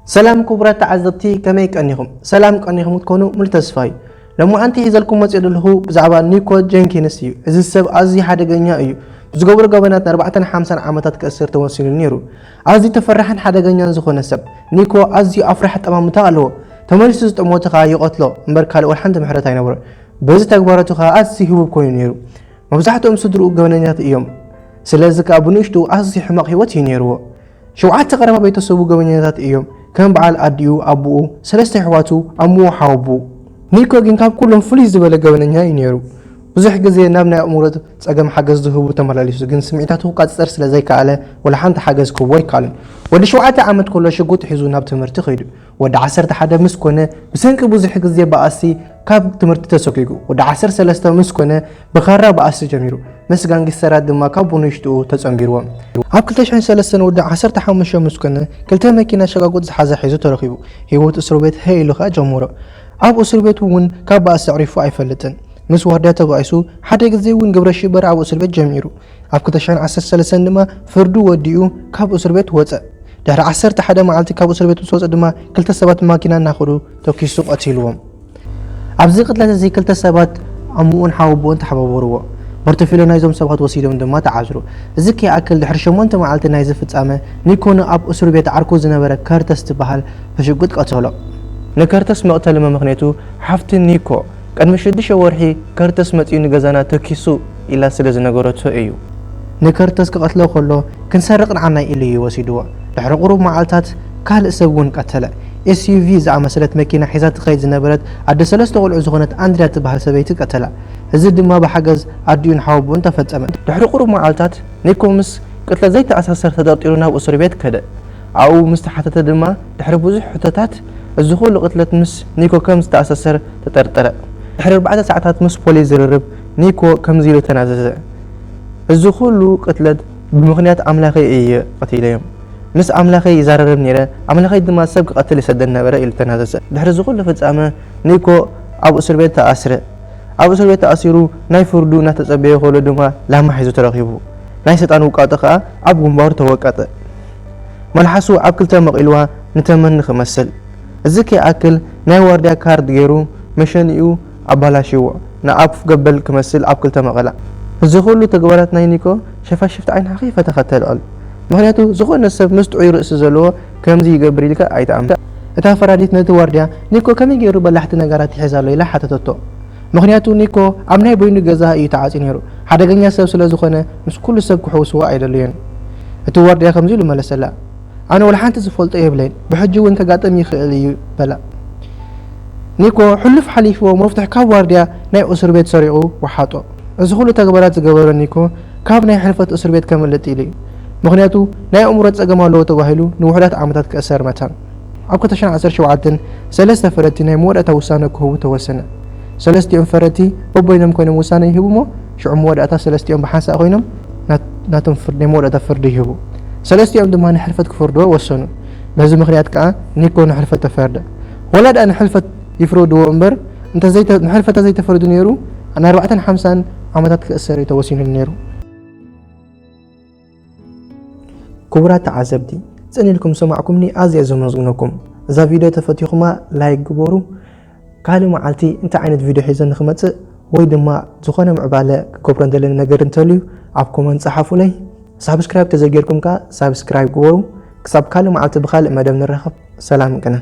ሰላም ክቡራት ተዓዘብቲ፣ ከመይ ቀኒኹም? ሰላም ቀኒኹም ክትኮኑ ሙሉ ተስፋ እዩ። ሎማዓንቲ ሒዘልኩም መፅእ ዘለኹ ብዛዕባ ኒኮ ጀንኪንስ እዩ። እዚ ሰብ ኣዝዩ ሓደገኛ እዩ። ብዝገብሮ ገበናት ንኣርባዕተን ሓምሳን ዓመታት ክእሰር ተወሲኑ ነይሩ። ኣዝዩ ተፈራሕን ሓደገኛን ዝኾነ ሰብ። ኒኮ ኣዝዩ ኣፍራሒ ኣጠማምታ ኣለዎ። ተመሊሱ ዝጠመተ ኸዓ ይቐትሎ እምበር ካልእ ወላ ሓንቲ ምሕረት ኣይነብሮን። በዚ ተግባራቱ ኸዓ ኣዝዩ ህቡብ ኮይኑ ነይሩ። መብዛሕትኦም ስድርኡ ገበነኛታት እዮም። ስለዚ ከኣ ብንእሽቱ ኣዝዩ ሕማቕ ህይወት እዩ ነይርዎ። ሸውዓተ ቀረባ ቤተሰቡ ገበነኛታት እዮም። ከም በዓል ኣዲኡ፣ ኣቦኡ፣ ሰለስተ ኣሕዋቱ፣ ኣሙኡ፣ ሓወቦኡ። ኒኮ ግን ካብ ኩሎም ፍልይ ዝበለ ገበነኛ እዩ ነይሩ። ብዙሕ ግዜ ናብ ናይ ኣእምሮ ጸገም ሓገዝ ዝህቡ ተመላሊሱ፣ ግን ስምዒታቱ ክቋጽጸር ስለ ዘይከኣለ፣ ወላ ሓንቲ ሓገዝ ክህቦ ኣይከኣለን። ወዲ ሸውዓተ ዓመት ከሎ ሽጉጥ ሒዙ ናብ ትምህርቲ ከይዱ። ወዲ ዓሰርተ ሓደ ምስ ኮነ፣ ብሰንኪ ብዙሕ ግዜ ባእሲ ካብ ትምህርቲ ተሰኪጉ። ወዲ ዓሰርተ ሰለስተ ምስ ኮነ፣ ብኻራ ባእሲ ጀሚሩ። ምስ ጋንጊስተራት ድማ ካብ ብንእሽትኡ ተጸንቢርዎም። ኣብ ክልተ ሽሕን ሰለስተን ወዲ ዓሰርተ ሓሙሽተ ምስ ኮነ፣ ክልተ መኪና ሸቃቁጥ ዝሓዘ ሒዙ ተረኺቡ። ህይወት እስር ቤት ሀይ ኢሉ ኸኣ ጀመሮ። ኣብ እስር ቤት እውን ካብ ባእሲ ኣዕሪፉ ኣይፈልጥን። ምስ ዋርድያ ተባኢሱ፣ ሓደ ግዜ እውን ግብረ ሽበራ ኣብ እስር ቤት ጀሚሩ። ኣብ ክልተ ሽሕን ዓሰርተ ሰለስተን ድማ ፍርዱ ወዲኡ ካብ እስር ቤት ወጸ። ድሕሪ ዓሰርተ ሓደ መዓልቲ ካብ እስር ቤት ምስ ወጸ ድማ፣ ክልተ ሰባት ማኪና እናኸዱ ተኪሱ ቀቲልዎም። ኣብዚ ቅትለት እዚ ክልተ ሰባት ኣሙኡን ሓወቦኡን ተሓባበርዎ። ፖርቶፊልዮ ናይዞም ሰባት ወሲዶም ድማ ተዓዝሩ። እዚ ከይኣክል ድሕሪ ሸሞንተ መዓልቲ ናይዚ ፍጻመ፣ ኒኮ ንኣብ እስር ቤት ዓርኩ ዝነበረ ከርተስ ዝበሃል ብሽጉጥ ቀተሎ። ንከርተስ መቕተሊ መምኽንያቱ ሓፍቲ ኒኮ ቅድሚ ሽዱሽተ ወርሒ ከርተስ መጺኡ ንገዛና ተኪሱ ኢላ ስለ ዝነገረቶ እዩ። ንከርተስ ክቐትሎ ከሎ ክንሰርቕ ንዓናይ ኢሉ እዩ ወሲድዎ። ድሕሪ ቁሩብ መዓልታት ካልእ ሰብ እውን ቀተለ። ኤስዩቪ ዝኣመሰለት መኪና ሒዛ ትኸይድ ዝነበረት ኣደ ሰለስተ ቆልዑ ዝኾነት ኣንድሪያ ትበሃል ሰበይቲ ቀተላ። እዚ ድማ ብሓገዝ ኣዲኡን ሓወቦኡን ተፈጸመ። ድሕሪ ቁሩብ መዓልታት ኒኮ ምስ ቅትለት ዘይተኣሳሰር ተጠርጢሩ ናብ እስር ቤት ከደ። ኣብኡ ምስ ተሓተተ ድማ ድሕሪ ብዙሕ ሕቶታት እዚ ኩሉ ቅትለት ምስ ኒኮ ከም ዝተኣሳሰር ተጠርጠረ። ድሕሪ ኣርባዕተ ሰዓታት ምስ ፖሊስ ዝርርብ ኒኮ ከምዚ ኢሉ ተናዘዘ። እዚ ኩሉ ቅትለት ብምኽንያት ኣምላኸይ እየ ቀቲለዮም። ምስ ኣምላኸይ ይዛረርብ ነይረ፣ ኣምላኸይ ድማ ሰብ ክቐትል ይሰደኒ ነበረ ኢሉ ተናዘዘ። ድሕሪ እዚ ኩሉ ፍጻመ ኒኮ ኣብ እስር ቤት ተኣስረ። ኣብ እስር ቤት ተኣሲሩ ናይ ፍርዱ እናተጸበየ ከሎ ድማ ላማ ሒዙ ተረኺቡ። ናይ ሰይጣን ውቃጦ ከኣ ኣብ ግንባሩ ተወቀጠ። መልሓሱ ኣብ ክልተ መቒልዋ ንተመኒ ክመስል። እዚ ከይኣክል ናይ ዋርድያ ካርድ ገይሩ መሸኒኡ ኣባላሽዎ። ንኣፍ ገበል ክመስል ኣብ ክልተ መቐላ። እዚ ኩሉ ተግባራት ናይ ኒኮ ሸፋሽፍቲ ዓይንኻ ከይፈተኸ ተልዕል። ምኽንያቱ ዝኾነ ሰብ ምስ ጥዑይ ርእሲ ዘለዎ ከምዚ ይገብር ኢልካ ኣይትኣምን። እታ ፈራዲት ነቲ ዋርድያ ኒኮ ከመይ ገይሩ በላሕቲ ነገራት ይሕዝ ኣሎ ኢላ ሓተተቶ። ምኽንያቱ ኒኮ ኣብ ናይ በይኑ ገዛ እዩ ተዓጽዩ ነይሩ። ሓደገኛ ሰብ ስለ ዝኾነ ምስ ኩሉ ሰብ ክሕውስዎ ኣይደለዮን። እቲ ዋርድያ ከምዚ ኢሉ መለሰላ። ኣነ ወላ ሓንቲ ዝፈልጦ የብለይን፣ ብሕጂ እውን ከጋጥም ይኽእል እዩ በላ። ኒኮ ሕሉፍ ሓሊፍዎ መፍትሕ ካብ ዋርድያ ናይ እስር ቤት ሰሪቑ ወሓጦ። እዚ ኩሉ ተግባራት ዝገበረ ኒኮ ካብ ናይ ሕልፈት እስር ቤት ከምልጥ ኢሉ እዩ። ምኽንያቱ ናይ ኣእምሮ ጸገም ኣለዎ ተባሂሉ ንውሑዳት ዓመታት ክእሰር መታን። ኣብ ክልተ ሽሕን ዓሰርተ ሸውዓተን ሰለስተ ፈረድቲ ናይ መወዳእታ ውሳነ ክህቡ ተወሰነ። ሰለስቲኦም ፈረድቲ በበይኖም ኮይኖም ውሳነ ይህቡ እሞ ሽዑ መወዳእታ ሰለስቲኦም ብሓንሳእ ኮይኖም ናት-፣ ናቶም ፍርዲ፣ ናይ መወዳእታ ፍርዲ ይህቡ። ሰለስቲኦም ድማ ንሕልፈት ክፈርድዎ ወሰኑ። በዚ ምኽንያት ከኣ ኒኮ ንሕልፈት ተፈርደ። ወላ ደኣ ንሕልፈት ይፍረድዎ እምበር እንተዘይተ-፣ ንሕልፈት እንተዘይተፈሪዱ ነይሩ ንኣርባዕተን ሓምሳን ዓመታት ክእሰር እዩ ተወሲኑ ነይሩ። ክቡራት ተዓዘብቲ፣ ጽን ኢልኩም ዝሰማዕኩምኒ ኣዝየ ዘመስግነኩም። እዛ ቪድዮ ተፈቲኹማ ላይክ ግበሩ። ካልእ መዓልቲ እንታይ ዓይነት ቪድዮ ሒዘ ንክመጽእ ወይ ድማ ዝኾነ ምዕባለ ክገብሮ እንደለኒ ነገር እንተልዩ ኣብ ኮመንት ጸሓፉለይ። ሳብስክራይብ ተዘይጌርኩም ከኣ ሳብስክራይብ ግበሩ። ክሳብ ካልእ መዓልቲ ብኻልእ መደብ ንራኸብ። ሰላም ቅነ።